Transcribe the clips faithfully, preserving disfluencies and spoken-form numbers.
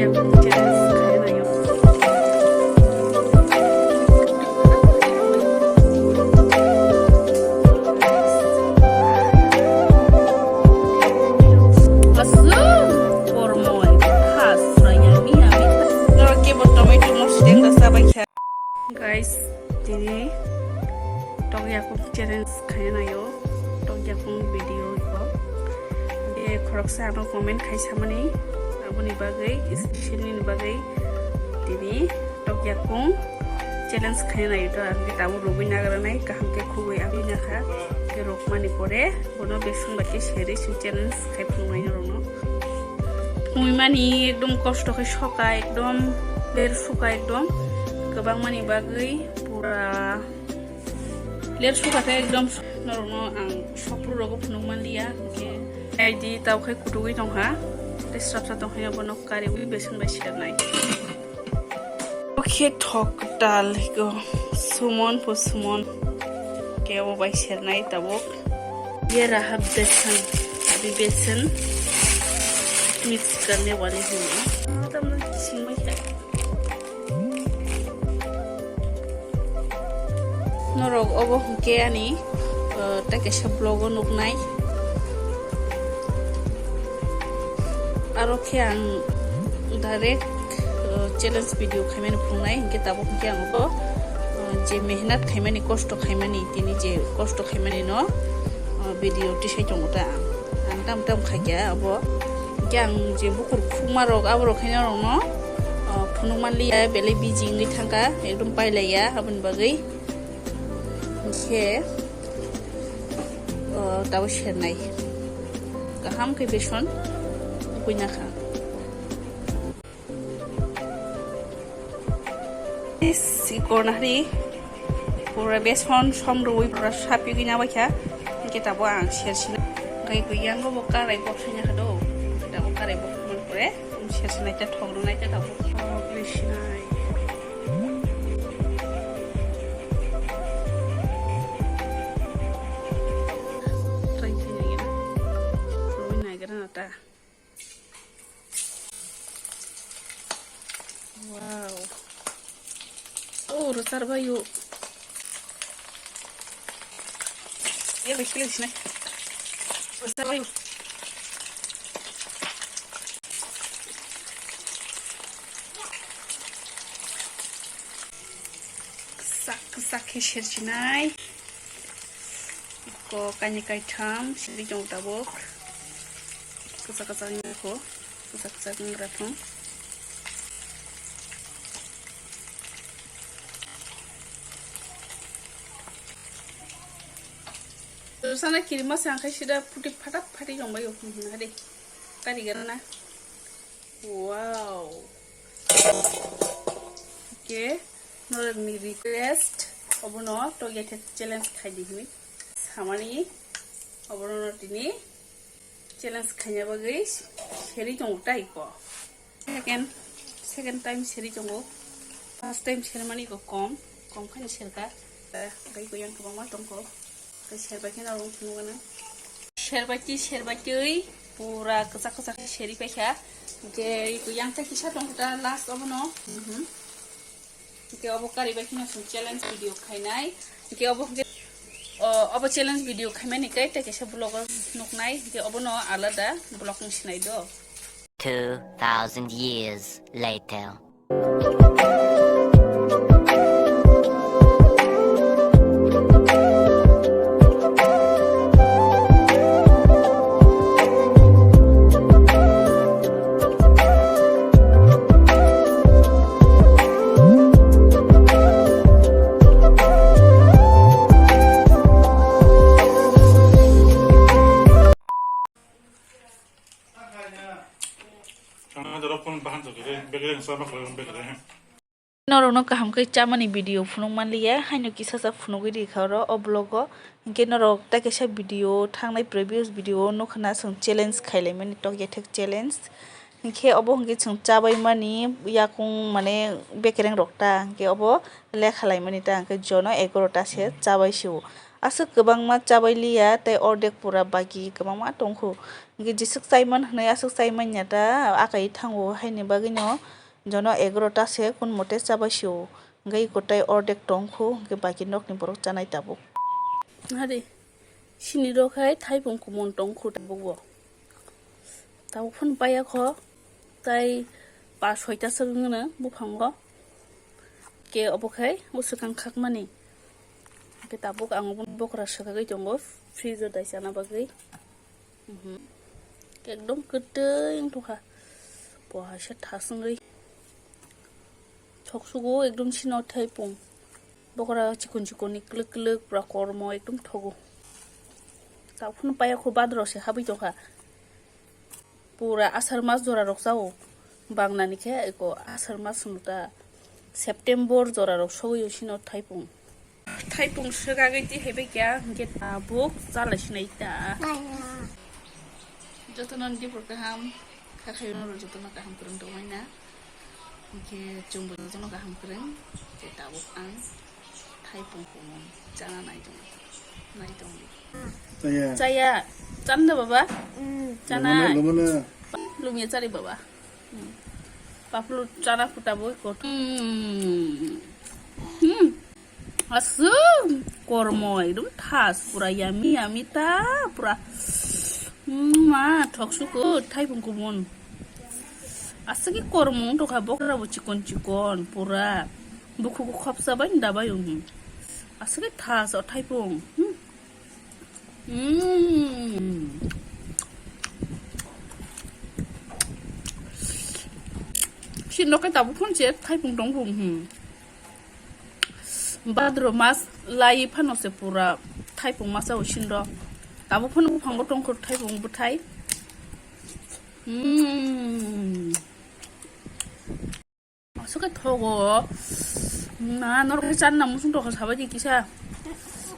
Aswk kormoi, kha sura yummy yummy. Norok kebo tomato mosla dengda chabaikha. Guys, tini tok yakung challenge khaina naio, tok yakung video ko. E khoroksa ano comment khai samani, aboni bagwi, special nini bagwi tini tok yakung challenge khaina naio to, ang ke tabuk rogwi nagranai, kaham ke khugwi abwi nakha, ke rokmani pore bono besong bai ke seri sing challenge khai phunuknai norokno. Mui mani ekdom kosto khe soka, ekdom ler suka, ekdom kwbangmani bagwi pura ler suka khe ekdom norokno ang sopru rogo phunuk manliya, hwnkhe naidi tao khai kutugwi tongkha, tei srapsa tongkhe bono kariwi beson bai serknai. Oke thok tal ko sumon po sumon ke o bai sernai tabuk. Ye raha besan, abhi besan mix karne wali hu. Tam na singmai ta. Norok obo hwnkhe ani, uh, tei kaisa vlog o nuknai. Aro khe ang direct, uh, challenge video khaimani phunuknai, hinkhe tabuk hinkhe ang bo, uh, je mehnat khaimani, kosto khaimani, tini je kosto khaimani no, uh, video tisai tongo ta ang. Ang tam tam khaikha abo. Hinkhe ang je bukur khukma rok, abo rok khe norokno, uh, phunuk manliya, belai busy wngwi thangkha, ekdom pailaiya, aboni bagwi. Hinkhe, uh, tabo sernai. Kaham khe beson ukui nakha. Is, i kornahri pura beson som rwi pura sapigwi nabaikha. Hinkhe tabo ang sersina. Hinkhe yango bo karai bok sanya khado. Tabo karai bok man pore. Sersinai ta thok rwnai ta tabuk. Thok rwi sinai. Try khainai gana. Rwi nai gana ta. Wow. Oh, rwchar baio. Ye bai kile sinai. Rwchar baio. Kwchak kwchak khe sersinai. Ko kainwi kaitham siri tongo tabuk. Kwchak kwchak wngkha ko. Kwchak kwchak wngkha thung. Sana kirima sa khai sida puti phatak phati jong bai o hum hum hade. Kari gana. Wow. Ke norokni request obono to yathe challenge khai di hini. Samani obono tini challenge khaina bagwi seri tongo tai ko. Second, second time seri tongo. First time sermani ko kom, kom khani serka. Gai ko yang kwbangma tongko. Tei serbai khe norok phunukgana. Serbai twi, serbai twi pura kwchak kwchak khe seri paikha. Hinkhe yang tei kisa tongkha last obono. Mhm. Hinkhe obo karibai kheno chwng challenge video khainai. Hinkhe obo hinkhe, o, obo challenge video khaimani khe tei kaisa vlog o nuknai. Hinkhe obono alada vlog wng sinai do. Two thousand years later. Norokno kaham khe chamani video phunuk manliya, haino kisa sa phunugwi rikha oro o vlog o. Hinkhe norok tei kaisa video, thangnai previous video o nukha na chwng challenge khailaimani, tok yathek challenge. Hinkhe obo hinkhe chwng chabaimani yakung mane bekereng rok ta, hinkhe obo lekha laimani ta, hinkhe jono egaroh ta se chabai sio. Aswk kwbangma chabai liya tei ordek pura baki kwbangma tongkhu. Hwnkhe jeswk chaiman hwnwi aswk chaimanya ta akai thango, haini bagwino jono egaroh ta se kun mote chabai sio. Hwnkhe eko tei ordek tongkhu, hwnkhe baki nokni borok chanai tabuk. Hade, sini rok hai thaipung kumun tongkhu tabuk bo. Tabuk phano paiya kho, tai pa soita swk wngno buphango. Ke obo khai o swkang khakmani. Ke tabuk ang obo bokra swkagwi tongo, fridge o dai chana bagwi. Mhm. Ekdom kwtwi wngtokha. Bo haisa thas wngwi. Thoksugo ekdom sino thaipung. Bokra chikon chikon ni kwlwk kwlwk pura kormo ekdom thogo. Tabuk phano paiya kho, badro se habwi tongkha. Pura asar mas jora rok chao. Bangnani khe eko asar mas hwno ta, September jora rok sogwi o sino thaipung. Thaipung swkagwi twi hai bai kya, hwnkhe tabuk chalai sinai ta. Jotono ni dipor kaham, kha khayo norok jotono kaham kwrwng tongmani na. Hwnkhe chwngbo jotono kaham kwrwng, hwnkhe tabuk ang thaipung kumun chana nai tong, nai tong. Chaya. Chaya, chanda baba? Mm. Chana. Lumana, lumana. Lumya chari baba. Hmm. Paplu chana phuta bo kot. Hmm. Hmm. Aswk kormo ekdom thas pura yummy yummy ta pura. Hmm, ma thoksuko thaipung kumun. Aswk kormo wngtokha bokra bo chikon chikon pura. Bukhugo khopsa bai da bai wng. Aswk thas o thaipung. Hmm. Mm. Sini rok khe tabuk phano se thaipung tong phung, hmm. Badro mas lai phano se pura thaipung masa o sini rok. Tabuk phano buphango tongkho thaipung bwthai. Mm. Aswk khe thogo. Na, norok khe chan na musung tokha sabai di kisa.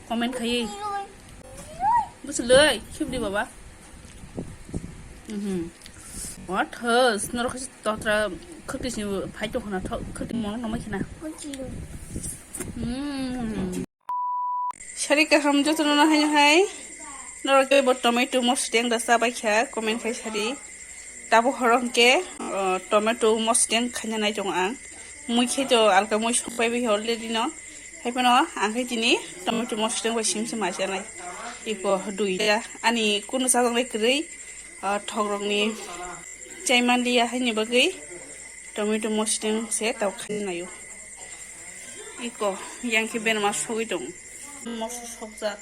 Comment khai. Bwswlwi, khibdi baba. Mhm. What hus? Norok khe totra khakti si phai tokha na, khakti mono nomai khena. Mhm. Sari kaham jotono no hai hai. Norok khe bo tomato mosdeng da chabai kha, comment khai sari. Tabuk horo hwnkhe, uh, tomato mosdeng khaina nai tongo ang. Mui khe to alka mui songpai bai already no. Hai phano ang khe tini tomato mosdeng bai sim sim ma chanai. Iko duita ani kunu chajaknai kwrwi, uh, thokrokni chaimanliya haini bagwi. Tomato mosdeng se tabuk khaina naio. Iko, yang khe berma sogwi tongo. Moso sokjak,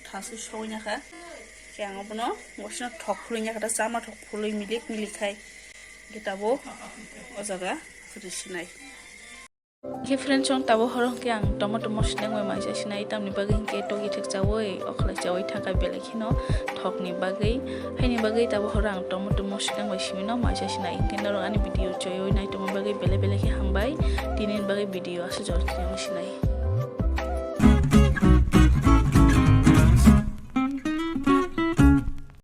thaswi sogwi nakha. Khe ang obono bosino thok phulwi nakha, chama thok phulwi milik milik khai. Khe tabuk o jaga rwsinai. Khe friends, chwng tabuk horo hwnkhe ang tomato mosdeng bai maisa sinai, tamni bagwi hwnkhe togi thek chaui, okhlai chaui thangkha belai kheno thokni bagwi. Haini bagwi tabuk horo ang tomato mosdeng bai simino maisa sinai. Hwnkhe norok ani video choiwi naitongma bagwi belai belai khe hambai. Tinini bagwi video aswk jora sinai.